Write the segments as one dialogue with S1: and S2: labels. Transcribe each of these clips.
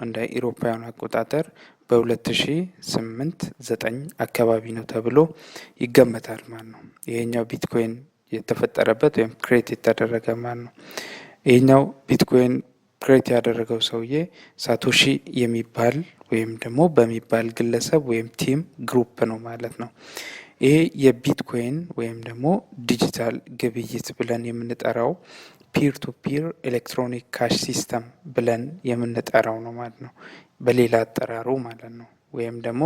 S1: እንደ ኢሮፓውያኑ አቆጣጠር በ2008 9 አካባቢ ነው ተብሎ ይገመታል ማለት ነው። ይሄኛው ቢትኮይን የተፈጠረበት ወይም create የተደረገ ማለት ነው። ይሄኛው ቢትኮይን create ያደረገው ሰውዬ ሳቶሺ የሚባል ወይም ደግሞ በሚባል ግለሰብ ወይም team group ነው ማለት ነው። ይሄ የቢትኮይን ወይም ደግሞ ዲጂታል ግብይት ብለን የምንጠራው peer to peer electronic cash system ብለን የምንጠራው ነው ማለት ነው። በሌላ አጠራሩ ማለት ነው። ወይም ደግሞ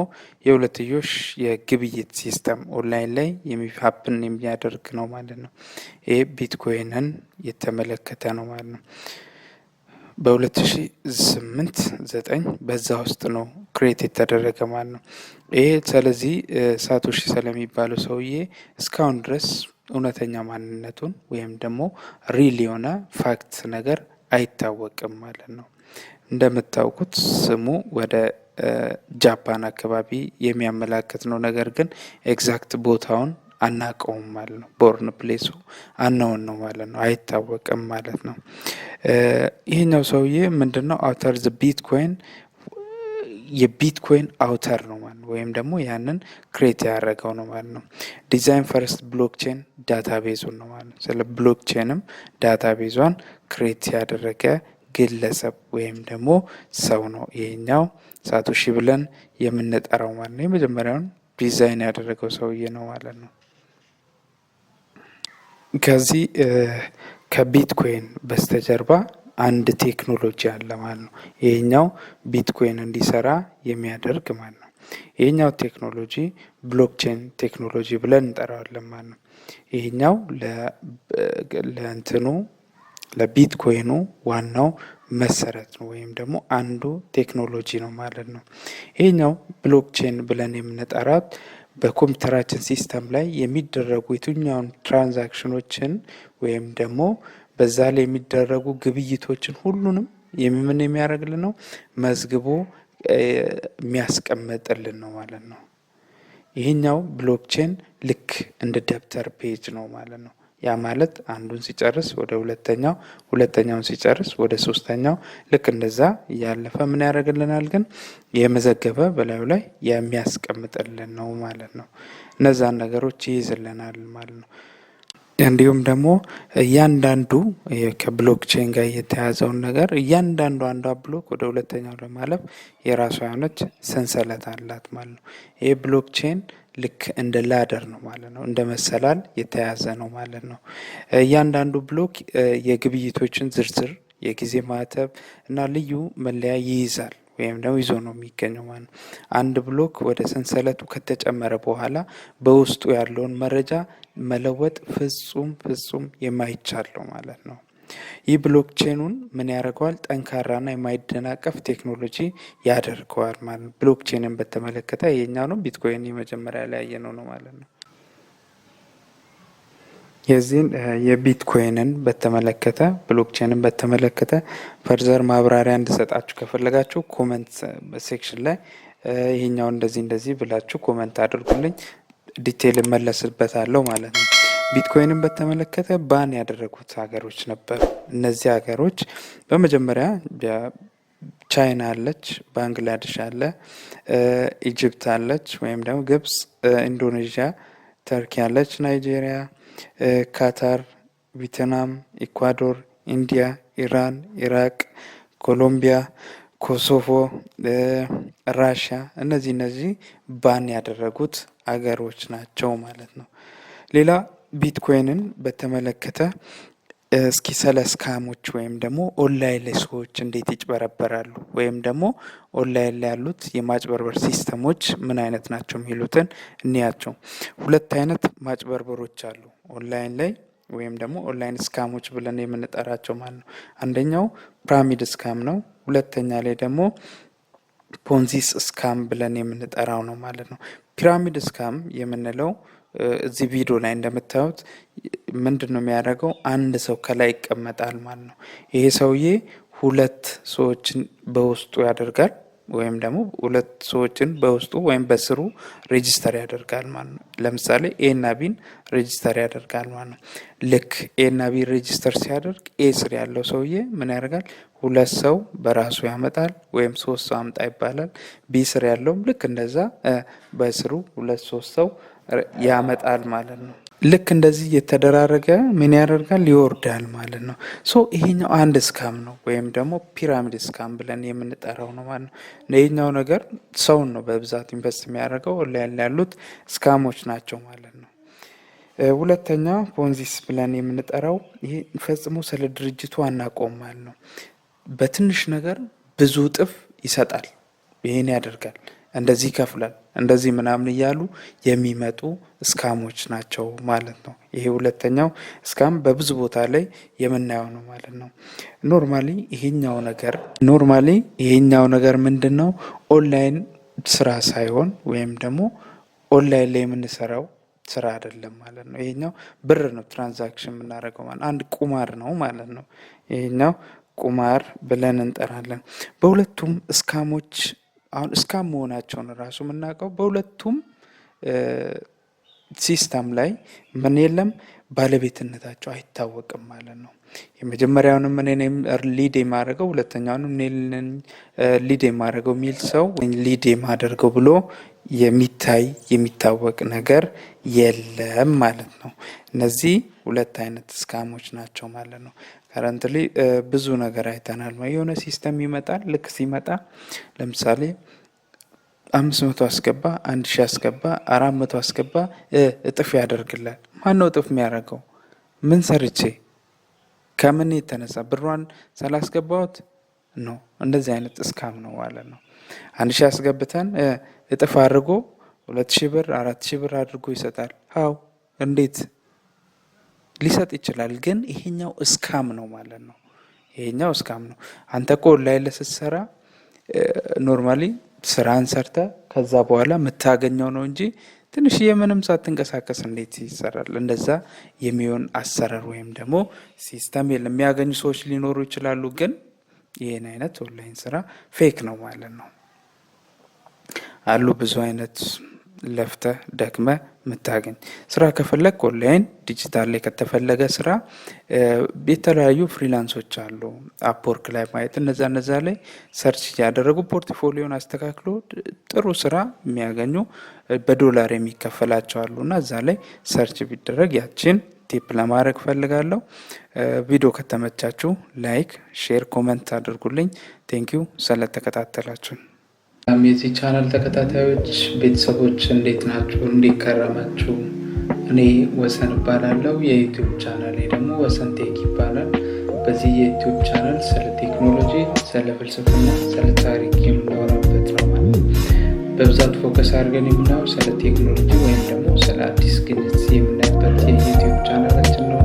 S1: የሁለትዮሽ የግብይት system online ላይ የሚ happen የሚያደርግ ነው ማለት ነው። ይሄ ቢትኮይንን የተመለከተ ነው ማለት ነው። በ2008 9 በዛ ውስጥ ነው create የተደረገ ማለት ነው። ይሄ ስለዚህ ሳቶሺ ስለሚባለው ሰውዬ እስካሁን ድረስ እውነተኛ ማንነቱን ወይም ደግሞ real የሆነ fact ነገር አይታወቅም ማለት ነው። እንደምታውቁት ስሙ ወደ ጃፓን አካባቢ የሚያመላክት ነው። ነገር ግን exact ቦታውን አናውቀውም ማለት ነው። Born place ኡ unknown ነው ማለት ነው፣ አይታወቅም ማለት ነው። ይህኛው ሰውዬ ምንድነው author the Bitcoin፣ የቢትኮይን author ነው ማለት ነው፣ ወይም ደግሞ ያንን create ያደረገው ነው ማለት ነው። Design first blockchain database ኡን ነው ማለት ነው። ስለ blockchain ም database ኧን create ያደረገ ግለሰብ ወይም ደግሞ ሰው ነው ይሄኛው ሳቶሺ ብለን የምንጠራው ማለት ነው። የመጀመሪያውን ዲዛይን ያደረገው ሰውዬ ነው ማለት ነው። ከዚህ ከቢትኮይን በስተጀርባ አንድ ቴክኖሎጂ አለ ማለት ነው። ይሄኛው ቢትኮይን እንዲሰራ የሚያደርግ ማለት ነው። ይሄኛው ቴክኖሎጂ blockchain technology ብለን እንጠራዋለን ማለት ነው። ይሄኛው ለእንትኑ ለቢትኮይኑ ዋናው መሰረት ነው ወይም ደግሞ አንዱ ቴክኖሎጂ ነው ማለት ነው። ይሄኛው blockchain ብለን የምንጠራት በኮምፒውተራችን system ላይ የሚደረጉ የትኛውን transaction ኖችን ወይም ደግሞ በዛ ላይ የሚደረጉ ግብይቶችን ሁሉንም ምን የሚያደርግልን ነው፣ መዝግቦ የሚያስቀምጥልን ነው ማለት ነው። ይህኛው blockchain ልክ እንደ ደብተር page ነው ማለት ነው። ያ ማለት አንዱን ሲጨርስ ወደ ሁለተኛው፣ ሁለተኛውን ሲጨርስ ወደ ሶስተኛው፣ ልክ እንደዛ እያለፈ ምን ያደርግልናል ግን የመዘገበ በላዩ ላይ የሚያስቀምጥልን ነው ማለት ነው። እነዛን ነገሮች ይይዝልናል ማለት ነው። እንዲሁም ደግሞ እያንዳንዱ ከ blockchain ጋር የተያዘውን ነገር እያንዳንዱ አንዷ block ወደ ሁለተኛው ለማለፍ የራሷ የሆነች ሰንሰለት አላት ማለት ነው። ይህ blockchain ልክ እንደ ladder ነው ማለት ነው። እንደ መሰላል የተያዘ ነው ማለት ነው። እያንዳንዱ block የግብይቶችን ዝርዝር፣ የጊዜ ማህተም እና ልዩ መለያ ይይዛል ወይም ደግሞ ይዞ ነው የሚገኘው ማለት ነው። አንድ block ወደ ሰንሰለቱ ከተጨመረ በኋላ በውስጡ ያለውን መረጃ መለወጥ ፍጹም ፍጹም የማይቻል ነው ማለት ነው። ይህ blockchain ኑን ምን ያደርገዋል? ጠንካራና የማይደናቀፍ ቴክኖሎጂ ያደርገዋል ማለት ነው። Blockchain ን በተመለከተ የኛው ነው፣ ቢትኮይን የመጀመሪያ ላይ ያየነው ነው ማለት ነው። የዚህን የቢትኮይንን በተመለከተ፣ blockchain ን በተመለከተ further ማብራሪያ እንድሰጣችሁ ከፈለጋችሁ comment section ላይ ይሄኛው እንደዚህ እንደዚህ ብላችሁ comment አድርጉልኝ። Detail እመለስበታለሁ ማለት ነው። ቢትኮይንን በተመለከተ ban ያደረጉት ሀገሮች ነበሩ። እነዚህ ሀገሮች በመጀመሪያ ቻይና አለች፣ ባንግላዴሽ አለ፣ Egypt አለች ወይም ደግሞ ግብጽ፣ ኢንዶኔዥያ፣ ተርኪ አለች፣ ናይጄሪያ፣ ካታር፣ ቪየትናም፣ ኢኳዶር፣ ኢንዲያ፣ ኢራን፣ ኢራቅ፣ ኮሎምቢያ፣ ኮሶቮ፣ ራሽያ፣ እነዚህ ban ያደረጉት አገሮች ናቸው ማለት ነው። ሌላ ቢትኮይንን በተመለከተ እስኪ ስለ scam ኦች ወይም ደግሞ ኦንላይን ላይ ሰዎች እንዴት ይጭበረበራሉ ወይም ደግሞ ኦንላይን ላይ ያሉት የማጭበርበር system ኦች ምን አይነት ናቸው የሚሉትን እንያቸው። ሁለት አይነት ማጭበርበሮች አሉ ኦንላይን ላይ ወይም ደግሞ online scam ኦች ብለን የምንጠራቸው ማለት ነው። አንደኛው pyramid scam ነው። ሁለተኛ ላይ ደግሞ Ponzi scam ብለን የምንጠራው ነው ማለት ነው። Pyramid scam የምንለው እዚህ ቪዲዮ ላይ እንደምታዩት ምንድን ነው የሚያደርገው? አንድ ሰው ከላይ ይቀመጣል ማለት ነው። ይሄ ሰውዬ ሁለት ሰዎችን በውስጡ ያደርጋል። ወይም ደግሞ ሁለት ሰዎችን በውስጡ ወይም በስሩ register ያደርጋል ማለት ነው። ለምሳሌ A እና B ን register ያደርጋል ማለት ነው። ልክ A እና B register ሲያደርግ A ስር ያለው ሰውዬ ምን ያደርጋል? ሁለት ሰው በራሱ ያመጣል ወይም ሶስት ሰው አምጣ ይባላል። B ስር ያለውም ልክ እንደዛ በስሩ ሁለት ሶስት ሰው ያመጣል ማለት ነው። ልክ እንደዚህ እየተደራረገ ምን ያደርጋል? ይወርዳል ማለት ነው። So ይሄኛው አንድ scam ነው ወይም ደግሞ pyramid scam ብለን የምንጠራው ነው ማለት ነው። ይሄኛው ነገር ሰውን ነው በብዛት invest የሚያደርገው፣ ኦንላይን ያሉት scam ኦች ናቸው ማለት ነው። ሁለተኛ Ponzi's ብለን የምንጠራው ይሄ ፈጽሞ ስለ ድርጅቱ አናውቀውም ማለት ነው። በትንሽ ነገር ብዙ እጥፍ ይሰጣል፣ ይሄን ያደርጋል፣ እንደዚህ ይከፍላል፣ እንደዚህ ምናምን እያሉ የሚመጡ scam ኦች ናቸው ማለት ነው። ይሄ ሁለተኛው scam በብዙ ቦታ ላይ የምናየው ነው ማለት ነው። Normally ይሄኛው ነገር ምንድን ነው? ኦንላይን ስራ ሳይሆን ወይም ደግሞ ኦንላይን ላይ የምንሰራው ስራ አይደለም ማለት ነው። ይሄኛው ብር ነው transaction የምናደርገው፣ ማለት አንድ ቁማር ነው ማለት ነው። ይሄኛው ቁማር ብለን እንጠራለን። በሁለቱም scam ኦች፣ አሁን scam መሆናቸውን ራሱ የምናውቀው በሁለቱም system ላይ ምን የለም፣ ባለቤትነታቸው አይታወቅም ማለት ነው። የመጀመሪያውንም እኔ ነኝ lead የማደርገው፣ ሁለተኛውንም እኔ ነኝ lead የማደርገው የሚል ሰው፣ lead የማደርገው ብሎ የሚታይ የሚታወቅ ነገር የለም ማለት ነው። እነዚህ ሁለት አይነት scam ኦች ናቸው ማለት ነው። Currently ብዙ ነገር አይተናል። የሆነ system ይመጣል። ልክ ሲመጣ ለምሳሌ 500 አስገባ፣ 1000 አስገባ፣ 400 አስገባ፣ እጥፍ ያደርግላል። ማን ነው እጥፍ የሚያደርገው? ምን ሰርቼ፣ ከምን የተነሳ ብሯን ስላስገባሁት ነው? እንደዚህ አይነት scam ነው ማለት ነው። 1000 አስገብተን እጥፍ አድርጎ 2000 ብር፣ 4000 ብር አድርጎ ይሰጣል። How፣ እንዴት ሊሰጥ ይችላል? ግን ይሄኛው scam ነው ማለት ነው። ይሄኛው scam ነው። አንተ እኮ ኦንላይን ላይ ስትሰራ normally ስራን ሰርተ ከዛ በኋላ የምታገኘው ነው እንጂ ትንሽዬ ምንም ሳትንቀሳቀስ እንዴት ይሰራል? እንደዛ የሚሆን አሰራር ወይም ደግሞ system የለም። የሚያገኙ ሰዎች ሊኖሩ ይችላሉ፣ ግን ይህን አይነት ኦንላይን ስራ fake ነው ማለት ነው። አሉ ብዙ አይነት ለፍተህ ደክመህ የምታገኝ ስራ። ከፈለግ online digital ላይ ከተፈለገ ስራ የተለያዩ freelance ኦች አሉ። Upwork ላይ ማየት፣ እነዛ ላይ search እያደረጉ portfolio ን አስተካክሎ ጥሩ ስራ የሚያገኙ፣ በዶላር የሚከፈላቸው አሉ እና እዛ ላይ search ቢደረግ ያችን tip ለማድረግ ፈልጋለሁ። ቪዲዮ ከተመቻችሁ like፣ share፣ comment አድርጉልኝ። Thank you ስለተከታተላችሁ። የዚህ ቻናል ተከታታዮች ቤተሰቦች እንዴት ናችሁ? እንዴት ከረማችሁ? እኔ ወሰን እባላለሁ። የ YouTube ቻናሌ ደግሞ ወሰን Tech ይባላል። በዚህ የ YouTube channel ስለ ቴክኖሎጂ፣ ስለ ፍልስፍና፣ ስለ ታሪክ የምናወራበት ነው ማለት ነው። በብዛት focus አድርገን የምናየው ስለ ቴክኖሎጂ ወይም ደግሞ ስለ አዲስ ግኝት የምናይበት የ YouTube ቻናላችን ነው።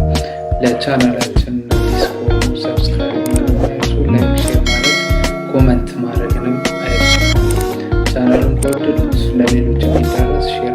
S1: ለቻናላችን አዲስ ከሆኑ subscribe ማድረግ አይርሱ። Like፣ share ማድረግ፣ comment ማድረግንም አይርሱ። ቻናሉን ከወደዱት ለሌሎች እንዲዳረስ share